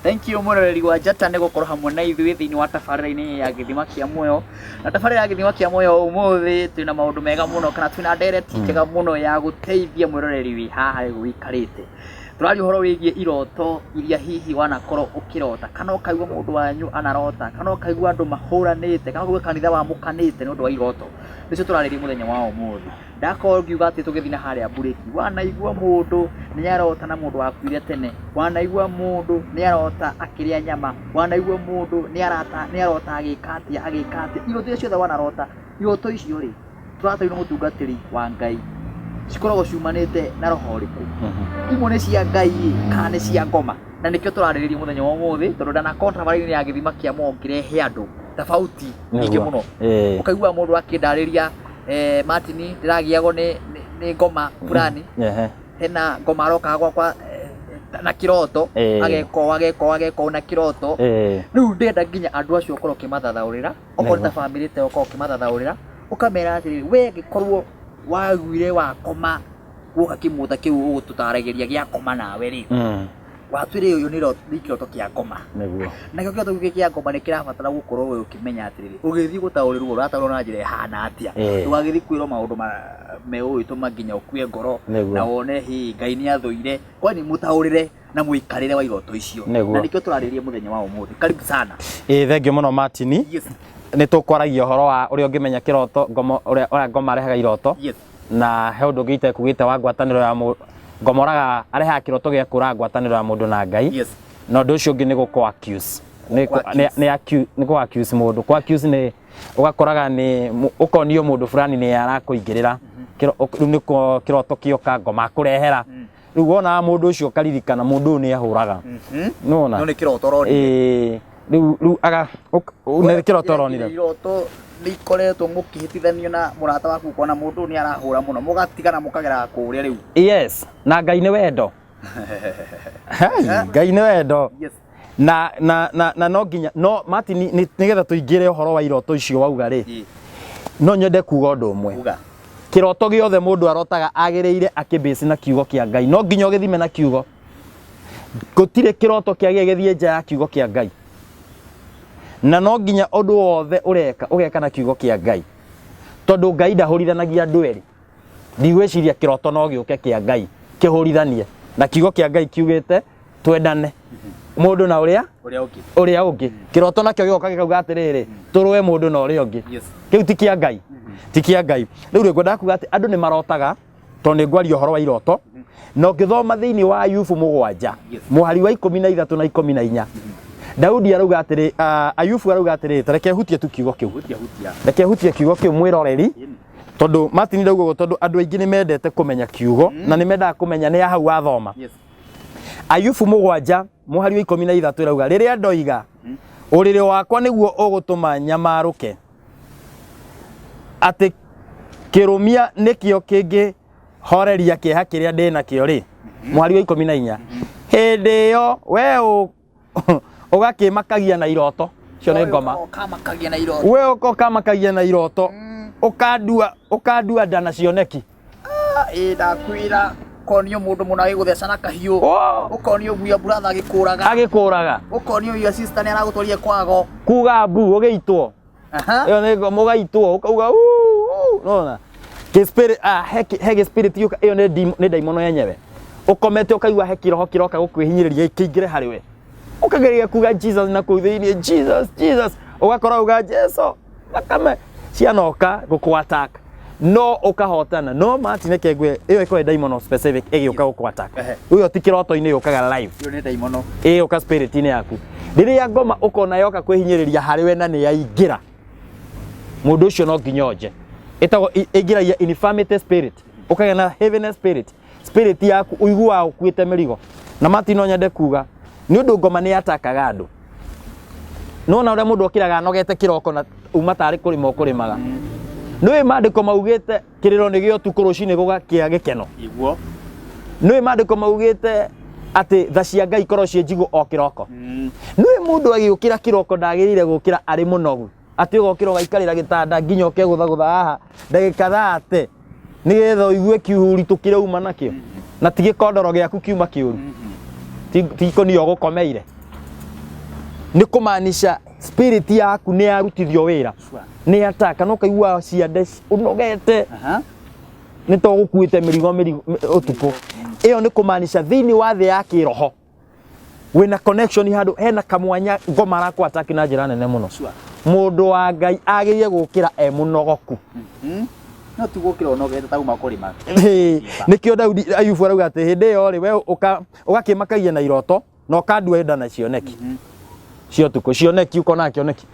Thank you mwĩroreri wa Njata nĩ gũkorwo hamwe na ithuĩ thĩinĩ wa tabarĩra-inĩ ya gĩthima kĩa muoyo. Na tabarĩra ya gĩthima kĩa muoyo ũmũthĩ twĩna maũndũ mega mũno kana twĩna ndereti njega mũno ya gũteithia mwĩroreri wĩ haha rĩu ũikarĩte. Tũraria ũhoro wĩgiĩ iroto iria hihi wanakorwo ũkĩrota kana ũkaigua mũndũ wanyu anarota kana ũkaigua andũ mahũranĩte kana ũkaigua kanitha wamũkanĩte nĩ ũndũ wa iroto. Nĩcio tũrarĩrĩria mũthenya wa ũmũthĩ. Ndakorwo ngiuga atĩ tũgĩthiĩ na harĩa mburĩki, wanaigua mũndũ nĩ arota na mũndũ wakuire tene, wanaigua mũndũ nĩ arota akĩrĩa nyama, wanaigua mũndũ nĩ arata nĩ arota agĩka atĩa agĩka atĩa, iroto iria ciothe wanarota, iroto icio rĩ, tũratarirwo nĩ mũtungatĩri wa Ngai, cikoragwo ciumanĩte na roho ũrĩkũ? Imwe nĩ cia Ngai ĩ, kana nĩ cia ngoma? Na nĩkĩo tũrarĩrĩria mũthenya wa ũmũthĩ, tondũ ndanakorwo tabarĩra-inĩ ya gĩthima kĩa muoyo ngĩrehe andũ tofauti nyingĩ mũno. Ũkaigua mũndũ akĩndarĩria Martin ndĩragiagwo nĩ ngoma fulani. Hena ngoma arokaga gwakwa na kĩroto, ageka ũũ ageka ũũ ageka ũũ na kĩroto. Rĩu ndĩrenda nginya andũ acio ũkorwo ũkĩmathathaũrĩra, okorwo nĩ ta bamĩrĩ ta ĩyo ũkorwo ũkĩmathathaũrĩra, ũkamera atĩrĩrĩ, we angĩkorwo waiguire wakoma woka kĩmũta kĩu ũgũtũtaragĩria gĩakoma nawe rĩ, watwĩra ũyũ nĩ kĩroto kĩa ngoma. Nakĩo kĩroto gĩkĩ kĩa ngoma nĩ kĩrabatara gũkorwo we ũkĩmenya atĩrĩrĩ, ũgĩthiĩ gũtaũrĩrwo ũrataũrwo na njĩra ĩhana atĩa. Ndũgagĩthiĩ kwĩrwo maũndũ megũgĩtũma nginya ũkue ngoro na wone hihi Ngai nĩ athũire. Kwani mũtaũrĩre na mũikarĩre wa iroto icio. Na nĩkĩo tũrarĩrĩria mũthenya wa ũmũthĩ. Karibu sana. Ĩĩ thengiũ mũno Martin. Nĩ tũkwaragia ũhoro wa ũrĩa ũngĩmenya kĩroto ngoma, ũrĩa ngoma arehaga iroto. Na he ũndũ ũngĩ itekugĩte wa ngwatanĩro ya ngoma ũraga arehaga kĩroto gĩa kũraga ngwatanĩro ya mũndũ na Ngai. Na ũndũ ũcio ũngĩ nĩ gũkũ accuse. Nĩ nĩ kũ accuse mũndũ. Kũ accuse nĩ ũgakoraga nĩ ũkonio mũndũ fulani nĩ arakũingĩrĩra. Rĩu nĩ kĩroto kĩoka ngoma akũrehera. Rĩu wonaga mũndũ ũcio ũkaririkana mũndũ ũyũ nĩ ahũraga. Nĩwona? No nĩ kĩroto ũronire. Ĩĩ. Rĩu aga nĩ kĩroto ũronire. Iroto nĩ ikoretwo mũkĩhĩtithanio na mũrata waku ũkona mũndũ ũyũ nĩ arahũra mũno mũgatigana mũkagera kũrĩa rĩu. Yes, na Ngai nĩ wendo. Ngai nĩ wendo. Yes. Na no nginya no Martin nĩgetha tũingĩre ũhoro wa iroto icio wauga rĩ, no nyende kuga ũndũ ũmwe. Uga. Kĩroto gĩothe mũndũ arotaga agĩrĩire akĩbase na kiugo kĩa Ngai. No nginya ũgĩthime na kiugo. Gũtirĩ kĩroto kĩagĩrĩire gĩthiĩ nja ya kiugo kĩa Ngai. Na no nginya ũndũ wothe ũreka ũgeka na kiugo kĩa Ngai. Tondũ Ngai ndahũrithanagia andũ erĩ. Ndigwĩciria kĩroto no gĩũke kĩa Ngai kĩhũrithanie. Na kiugo kĩa Ngai kiugĩte twendane mũndũ na ũrĩa ũrĩa ũngĩ. Kĩroto nakĩo gĩgoka gĩkauga atĩrĩrĩ, tũrũe mũndũ na ũrĩa ũngĩ. Kĩu ti kĩa Ngai. Ti kĩa Ngai. Rĩu rĩ, ngwendaga kuga atĩ andũ nĩ marotaga, tondũ nĩ ngwaria ũhoro wa iroto. Na ũngĩthoma thĩinĩ wa Ayubu 7, mũhari wa 13 na 14, Daudi arauga atĩrĩ, Ayubu arauga atĩrĩrĩ, ta reke hutie tu kiugo kĩu. Reke hutie kiugo kĩu mwĩroreri. Tondũ Martin ndauga ũguo tondũ andũ aingĩ nĩ mendete kũmenya kiugo, na nĩ mendaga kũmenya nĩ hau wathoma. Ayubu 7 mũhari wa 13 ĩrauga, rĩrĩa ndoiga ũrĩrĩ wakwa nĩguo ũgũtũma nyamarũke, atĩ kĩrũmia nĩkĩo kĩngĩhoreria kĩeha kĩrĩa ndĩ nakĩo rĩ, mũhari wa 14, hĩndĩ ĩyo we ũgakĩmakagia na iroto. Icio nĩ ngoma. Ũkamakagia na iroto. We ũkamakagia na iroto. Ũkandua nda na cioneki. Ĩĩ ndakwĩra ũkonio mũndũ mũna agĩgũtheca na kahiũ. Ũkonio guia brother agĩkũraga. Agĩkũraga. Ũkonio your sister nĩ aragũtwarire kwago. Kuga mbu ũgĩitwo. Ĩyo nĩ ngoma ũgaitwo ũkauga uu, nona. Kĩ spirit, he gĩ spirit gĩũka, ĩyo nĩ ndaimono yenyewe. Ũkomete ũkaigua he kĩroho kĩroka gũkwĩhinyĩrĩria kĩingĩre harĩ we. Ũkageria kuga Jesus na kũu thĩinĩ, Jesus, Jesus, ũgakora uga Jesu, thakame cianoka gũkũ attack. No ũkahotana. No Martin reke ngwĩre, ĩyo ĩkoragwo ĩ ndaimono specific ĩgĩũka gũkũ attack. Ĩyo ti kĩroto-inĩ yũkaga live. Ĩyo nĩ ndaimono. Ĩyoka spirit-inĩ yaku. Rĩrĩa ngoma ũkona yoka kwĩhinyĩrĩria harĩ we na nĩ yaingĩra, mũndũ ũcio no nginya onje. Ĩtagwo ĩingĩragia infirmity spirit. Ũkagĩa na heaviness spirit. Spirit yaku ũiguaga ũkuĩte mĩrigo. Na Martin no nyende kuga, nĩ ũndũ ngoma nĩ atakaga andũ. Nĩwona ũrĩa mũndũ okĩraga anogete kĩroko na uma tarĩ kũrĩma ũkũrĩmaga. Nĩũĩ maandĩko maugĩte kĩrĩro nĩ gĩa ũtukũ rũcinĩ gũgakĩa gĩkeno. Nĩũĩ maandĩko maugĩte atĩ tha cia Ngai ikorwo ciĩ njigũ o kĩroko. Nĩũĩ mũndũ agĩũkĩra kĩroko ndagĩrĩire gũkĩra arĩ mũnogu. Atĩ ũgokĩra ũgaikarĩra gĩtanda nginya ũkegũthagũtha haha ndagĩka thate nĩgetha ũigue kĩhuritũ kĩrĩa uma nakĩo. Na ti gĩkondoro gĩaku kiuma kĩũru. Ti ikũnia ũgũkomeire. Nĩ kũmaanisha spirit yaku nĩ yarutithio wĩra. Nĩ ataka no kaigua ciande ũnogete. Nĩ to gũkuĩte mĩrigo mĩrigo ũtukũ. Ĩyo nĩ kũmaanisha thĩinĩ wa thĩ ya kĩroho wĩna connection handũ hena kamwanya ngoma arakũ attack na njĩra nene mũno. Mũndũ wa Ngai agĩrĩire gũkĩra e mũnogoku. No ti gũkĩra ũnogete ta uma kũrĩma. Nĩkĩo Daudi Ayubu arauga atĩ hĩndĩ ĩyo rĩ we ũgakĩmakagia na iroto na ũkandua nda na cioneki cia ũtukũ, cioneki ũkona kĩoneki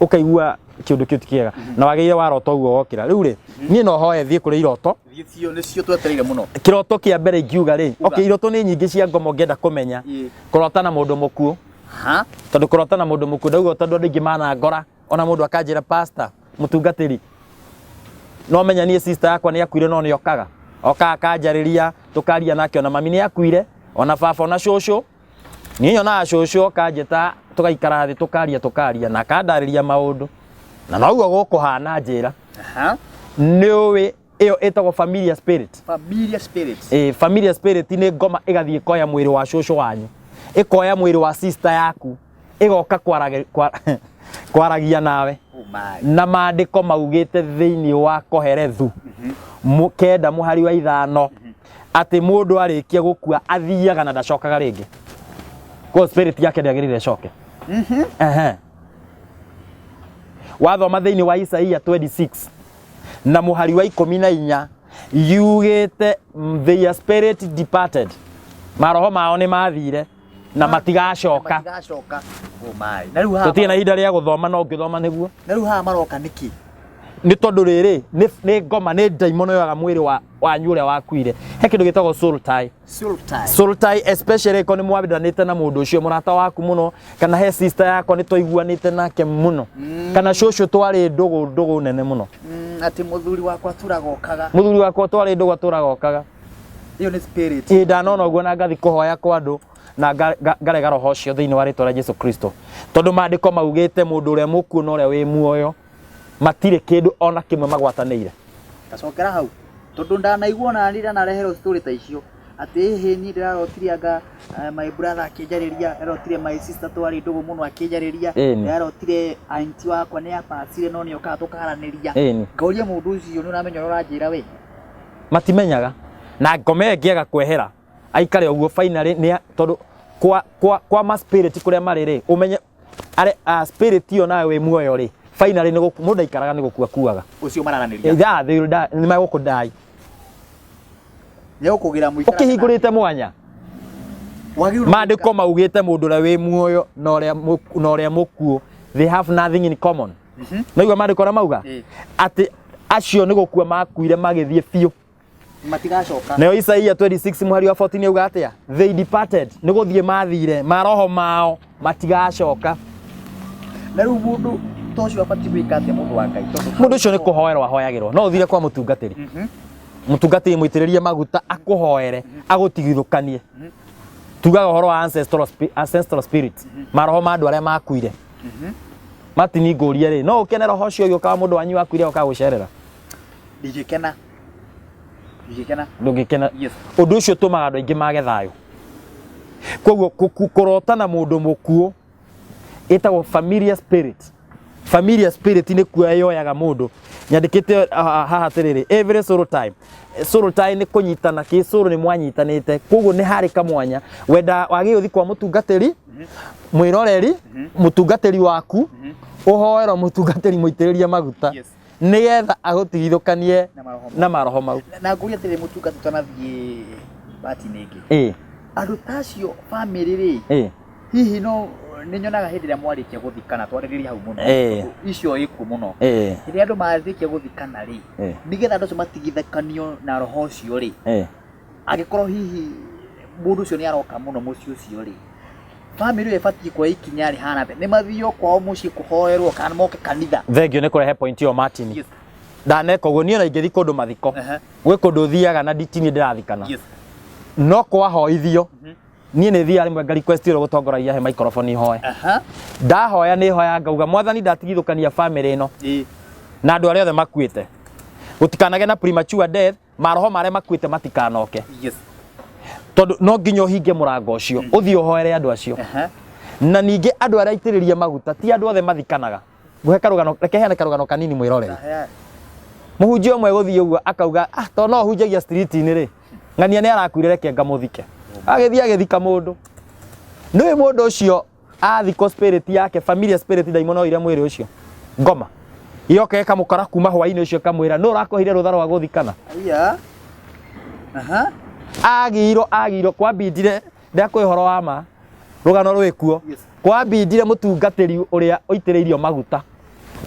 ũkaigua kĩũndũ kĩu ti kĩega na wagĩrĩire warota ũguo wokĩra. Rĩu rĩ niĩ no hoe thiĩ kũrĩ iroto. Icio nĩcio twetereire mũno. Kĩroto kĩa mbere ingiuga rĩ, okay, iroto nĩ nyingĩ cia ngoma ũngĩenda kũmenya. Kũrota na mũndũ mũkuũ. Tondũ kũrota na mũndũ mũkuũ ndauga tondũ andũ aingĩ manangora ona mũndũ akanjĩra pastor mũtungatĩri no menya niĩ sister yakwa nĩ akuire no nĩ okaga okaga akanjarĩria tũkaria nake ona mami nĩ akuire ona baba ona cũcũ niĩ nyonaga cũcũ okanjĩta tũgaikara thĩ tũkaria tũkaria na akandarĩria maũndũ na noguo gũkũhana njĩra. Nĩ ũĩ ĩyo ĩtagwo familiar spirit. Familiar spirits. Familiar spirit nĩ ngoma ĩgathiĩ ĩkoya mwĩrĩ wa cũcũ wanyu, ĩkoya mwĩrĩ wa sister yaku, ĩgoka kwaragia nawe. Oh my. Na maandĩko maugĩte thĩinĩ wa Kohelethu 9 mũhari wa 5 atĩ mũndũ arĩkia gũkua athiaga na ndacokaga rĩngĩ. Kwa spirit yake ndĩagĩrĩire ĩcoke. Ehe. Wathoma thĩinĩ wa Isaia 26 na mũhari wa 14 yugĩte their spirit departed, maroho mao nĩ mathire na matigacoka. Matigacoka. Oh my. Na rĩu haha Tũtirĩ na ihinda rĩa gũthoma no ũngĩthoma nĩguo. Na rĩu haha maroka nĩkĩ? Nĩ tondũ rĩrĩ nĩ ngoma nĩ ndaimono yoyaga mwĩrĩ wanyu ũrĩa wakuire. He kĩndũ gĩtagwo soul tie. Soul tie. Soul tie especially ko nĩ mwendanĩte na mũndũ ũcio mũrata waku mũno, kana he sister yakwa nĩ twaiguanĩte nake mũno, kana cũcũ twarĩ ndũgũ ndũgũ nene mũno. Atĩ mũthuri wakwa atũraga okaga. Mũthuri wakwa twarĩ ndũgũ atũraga okaga. Ĩyo nĩ spirit. Ĩ ndanona ũguo na ngathi kũhoya kwa andũ na ngarega roho ũcio thĩinĩ wa rĩtwa rĩa Jesu Kristo. Tondũ maandĩko maugĩte mũndũ ũrĩa mũkuũ na ũrĩa wĩ muoyo matirĩ kĩndũ ona kĩmwe magwatanĩire. Tacokera hau tondũ ndanaigua ona niĩ ndanareherwo story ta icio atĩ ĩhĩ niĩ ndĩrarotire anga my brother akĩnjarĩria, ndĩrarotire my sister twarĩ ndũgũ mũno akĩnjarĩria, ndĩrarotire auntie wakwa nĩ apacire no nĩ okaga tũkaranĩria. Ngauria mũndũ ũcio nĩ ũramenya ũrĩa ũranjĩra we? Matimenyaga. Na ngoma ĩyo ĩngĩaga kwehera aikare ũguo finally nĩ tondũ kwa ma spirit kũrĩa marĩ rĩ, ũmenye are a spirit ĩyo nawe wĩ muoyo rĩ, finally nĩ mũndũ aikaraga nĩ gũkua kuaga. Ũcio mararanĩria. Yeah, they will die, nĩ megũkũdai. Nĩ ũkũgĩra mũikara. Ũkĩhingũrĩte mwanya. Maandĩko maugĩte mũndũ ũrĩa wĩ muoyo na ũrĩa mũkuũ, they have nothing in common. Naigua maandĩko ũrĩa mauga? Atĩ acio nĩ gũkua makuire magĩthiĩ biũ. Matigacoka. Nayo Isaia 26 mũhari wa 14 yauga atĩa? They departed, nĩ gũthiĩ mathire, maroho mao matigacoka. Na rĩu mũndũ ta ũcio abatiĩ gwĩka atĩa mũndũ wa Ngai? Mũndũ ũcio nĩ kũhoerwo ahoyagĩrwo. No ũthire kwa mũtungatĩri. Mũtungatĩri mũitĩrĩrie maguta akũhoere, agũtigithũkanie. Tugaga ũhoro wa ancestral spirits, maroho ma andũ arĩa makuire. Martin ngũrie rĩ, no ũkene roho ũcio ũgĩũka wa mũndũ wanyu wakuire okaga gũcerera? Ndingĩkena. Ndingĩkena. Ndũngĩkena. Yes. Ũndũ ũcio ũtũmaga andũ aingĩ mage thayũ. Koguo kũrota na mũndũ mũkuũ ĩtagwo familiar spirit. Familiar spirit nĩ kuoya yoyaga mũndũ. Nyandĩkĩte haha atĩrĩrĩ, every soul tie. Soul tie nĩ kũnyitana, kĩ soul nĩ mwanyitanĩte. Koguo nĩ harĩ kamwanya. Wenda wagĩrĩirwo ũthiĩ kwa mũtungatĩri, mwĩroreri, mũtungatĩri waku, ũhoerwo mũtungatĩri mũitĩrĩrie maguta. Nĩgetha agũtigithũkanie na maroho mau. Na ngũria atĩrĩrĩ mũtungata ũtanathiĩ bati-inĩ ĩngĩ. Andũ ta acio bamĩrĩ rĩ, hihi no nĩ nyonaga hĩndĩ ĩrĩa mwarĩkia gũthikana, twarĩrĩria hau mũno, icio ĩkuo mũno. Hĩndĩ ĩrĩa andũ marĩkia gũthikana rĩ, nĩgetha andũ acio matigithũkanio na roho ũcio rĩ, angĩkorwo hihi mũndũ ũcio nĩ aroka mũno mũciĩ ũcio rĩ, bamĩrĩ ĩyo ĩbatiĩ kuoya ikinya rĩhana atĩa? Nĩ mathiio kwao mũciĩ kũhoerwo kana moke kanitha? Thengio nĩ kũrehe point ĩyo Martin. Ndaneka ũguo niĩ ona ingĩthiĩ kũndũ mathiko, gwĩ kũndũ thiaga na nditini ndĩrathikana. No kwahoithio, niĩ nĩ thiaga rĩmwe nga request ũrĩa ũgũtongoragia he microphone hoe. Ndahoya nĩ hoya ngauga mwathani ndatigithũkania bamĩrĩ ĩno na andũ arĩa othe makuĩte. Gũtikanagĩe na premature death, maroho marĩa makuĩte matikanoke. Tondũ no nginya ũhinge mũrango ũcio, ũthiĩ ũhoere andũ acio. Na ningĩ andũ arĩa aitĩrĩrie maguta ti andũ othe mathikanaga. Ngũhe karũgano, reke heane karũgano kanini mwĩroreri. Mũhunjia ũmwe gũthiĩ ũguo akauga, ah, to no hunjagia street-inĩ rĩ, ng'ania nĩ arakuire reke ngamũthike. Agĩthiĩ agĩthika mũndũ. Nĩũĩ mũndũ ũcio athikwo spirit yake, familia spirit ndaimono oire mwĩrĩ ũcio. Ngoma. Yoka ĩkamũkora kuma hwainĩ ũcio ĩkamwĩra, nũ ũrakũheire rũtha rwa gũthikana? Aya. Aha. Agĩirwo agĩirwo kwambindire ndakũhe ũhoro wa ma rũgano rwĩ kuo. Yes. Kwambindire mũtungatĩri ũrĩa ũitĩrĩirio maguta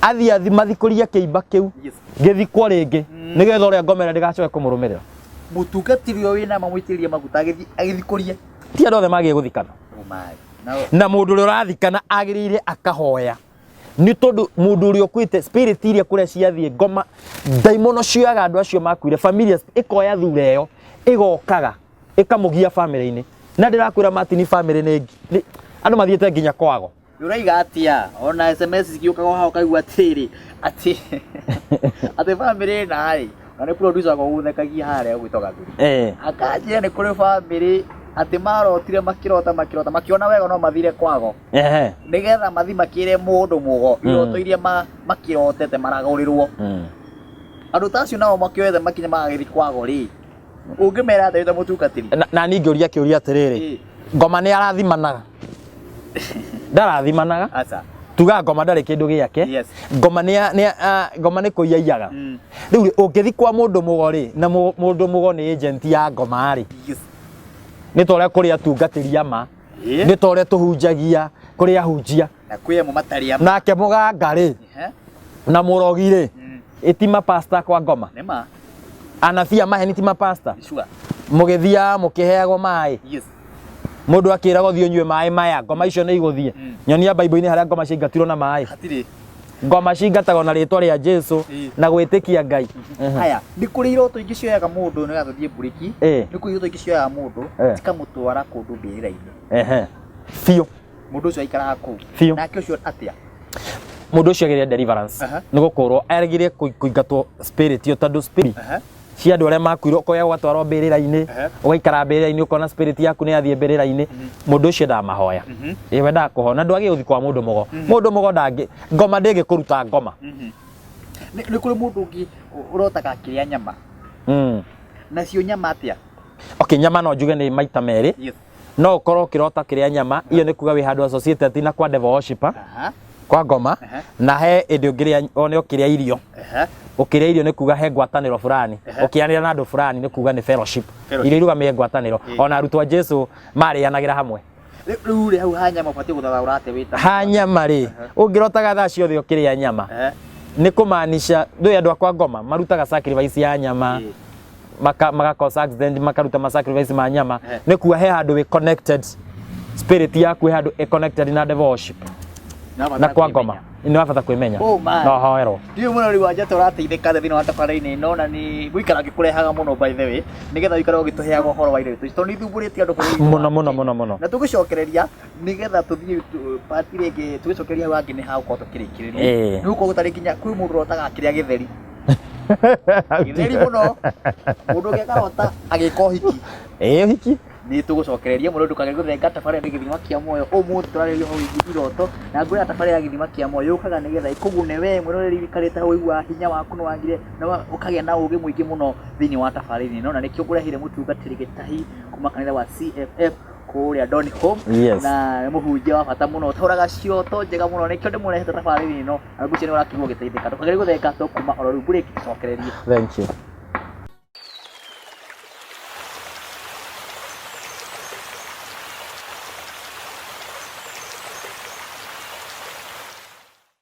athiĩ athi mathikũrie kĩimba kĩu Yes. gĩthikwo rĩngĩ nĩgetha ũrĩa ngomera ndĩgacoke kũmũrũmĩrĩra. Mũtungatĩri ũyũ wĩna mamũitĩrĩrie maguta agĩthiĩ agĩthikũrie. Ti andũ othe magĩrĩire gũthikana. Oh my. Now, Na mũndũ ũrĩa ũrathikana agĩrĩire akahoya nĩ tondũ mũndũ ũrĩa ũkuĩte spirit iria kũrĩa ciathiĩ ngoma ndaimono cioyaga andũ acio makuire familia ĩkoya thura ĩyo ĩgokaga ĩkamũgia famĩlĩ-inĩ na ndĩrakwĩra Martin famĩlĩ nĩ andũ mathiĩte nginya kwago. Ũraiga atĩa ona SMS cigiũkaga haha ũkaigua atĩrĩ atĩ atĩ bamĩrĩ ĩna rĩ na nĩ producer wakwa ũgũthekagia harĩa ũgwĩtwo Gathuri akanjĩra nĩ kũrĩ bamĩrĩ atĩ marotire makĩrota makĩrota makĩona wega no mathire kwago nĩgetha mathi makĩre mũndũ mũgo iroto iria makĩrotete maragũrĩrwo andũ ta acio nao makĩoete makinya magagĩthi kwago rĩ ũngĩmera atĩa wĩ ta mũtungatĩri? Na niĩ ngĩũria kĩũria atĩrĩrĩ, ngoma nĩ arathimanaga? Ndarathimanaga. Aca. Tuga ngoma ndarĩ kĩndũ gĩake. Yes. Ngoma nĩ nĩ ngoma nĩ kũiya iyaga. Rĩu rĩ, ũngĩthi kwa mũndũ mũgo rĩ, na mũndũ mũgo nĩ agent ya ngoma rĩ, nĩ ta ũrĩa kũrĩ atungatĩri a ma, nĩ ta ũrĩa tũhunjagia kũrĩ ahunjia. Na kwĩ amwe matarĩ a ma. Nake mũganga rĩ, na mũrogi rĩ, ĩti mapasta kwa ngoma. Nĩ ma. Anabii a maheni ti mapasta. Sure. Mũgĩthiaga mũkĩheagwo maĩ. Yes. Mũndũ akĩragwo thiĩ ũnyue maĩ maya, ngoma icio nĩ igũthiĩ. Nyonia Bible-inĩ harĩa ngoma ciaingatirwo na maĩ. Hatirĩ. Ngoma cingatagwo na rĩtwa rĩa Jesu na gwĩtĩkia Ngai. Haya, nĩ kũrĩ iroto ingĩ cioyaga mũndũ nĩgetha tũthiĩ mburĩki. Nĩ kũrĩ iroto ingĩ cioyaga mũndũ cikamũtwara kũndũ mbĩrĩra-inĩ. Biũ. Mũndũ ũcio aikaraga kũu. Biũ. Nake ũcio atĩa? Mũndũ ũcio agĩrĩire deliverance. Nĩ gũkũrwo agĩrĩire kũingatwo spirit ĩyo tondũ spirit cia andũ arĩa makuire ũkoya ũgatwarwo mbĩrĩra-inĩ, ũgaikara mbĩrĩra-inĩ ũkona spirit yaku nĩ yathiĩ mbĩrĩra-inĩ. Mũndũ ũcio endaga mahoya. Ĩĩ wendaga kũhoya na ndwagĩrĩire gũthiĩ kwa mũndũ mũgo. Mũndũ mũgo ndangĩ ngoma ndĩngĩkũruta ngoma. Nĩ kũrĩ mũndũ ũngĩ ũrotaga akĩrĩa nyama. Nacio nyama atĩa? Okay, nyama no njuge nĩ maita merĩ. No ũkorwo ũkĩrota ũkĩrĩa nyama, iyo nĩ kuga wĩ handũ associated na kwa devil worshipper, kwa ngoma, na he ĩndĩ ũngĩrĩa one ũkĩrĩa irio. Ũkĩrĩa irio nĩ kuga he ngwatanĩro fulani, ũkĩanĩra na andũ fulani nĩ kuga nĩ fellowship. Irio irũgamĩrĩire ngwatanĩro. Ona arutwo a Jesu marĩanagĩra hamwe. Rĩu rĩ hau ha nyama ũbatiĩ gũthathaũra atĩa wĩ ta Ha nyama rĩ, ũngĩrotaga thaa ciothe ũkĩrĩa nyama, nĩ kũmaanisha ndũĩ andũ a kwa ngoma marutaga sacrifice ya nyama, maka cause accident, makaruta ma sacrifice ma nyama, nĩ kuga he handũ wĩ connected, spirit yaku he handũ ĩ connected na devil worship na kwa ngoma nĩ wabata kwĩmenya Oh my. na ũhoerwo. Ndiũĩ mũno rĩu Wanja ũrateithĩka thĩinĩ wa tabarĩra-inĩ ĩno na nĩ ngũikara ngĩkũrehaga mũno by the way nĩgetha ũikare ũgĩtũheaga ũhoro wa indo tondũ nĩ ithumbũrĩte andũ bũrũri-inĩ Mũno wa mũno Kenya. mũno mũno. Na tũgĩcokereria nĩgetha tũthiĩ part ĩrĩa ĩngĩ tũgĩcokereria hau hangĩ nĩ hagũkorwo tũkĩrĩkĩrĩria. Nĩ gũkorwo gũtarĩ nginya kwĩ mũndũ ũrotaga akĩrĩa gĩtheri. Gĩtheri mũno. Mũndũ ũngĩ akarota agĩka ũhiki. Ĩĩ ũhiki. Nĩ tũgũcokereria mũno ndũkage gũthenga tabarĩra nĩ gĩthima kĩa muoyo. Ũmũthĩ tũrarĩrĩria ũhoro wĩgiĩ iroto na ngwĩra tabarĩra ya gĩthima kĩa muoyo yũkaga nĩgetha ĩkũgune we mwĩroreri ũikarĩte hau ũiguaga hinya waku nĩ wagire na ũkagĩa na ũgĩ mũingĩ mũno thĩinĩ wa tabarĩra ĩno na nĩkĩo ngũreheire mũtungatĩri Gĩtahi kuma kanitha wa CFF kũrĩa Don Home na nĩ mũhunjia wa bata mũno ũtaũraga cioto njega mũno nĩkĩo ndĩmũrehete tabarĩra ĩno na ngwĩciria nĩ ũrakinywo ũgĩteithĩka. Ndũkage gũthenga tũkuma oro rĩu break tũcokererie. Thank you.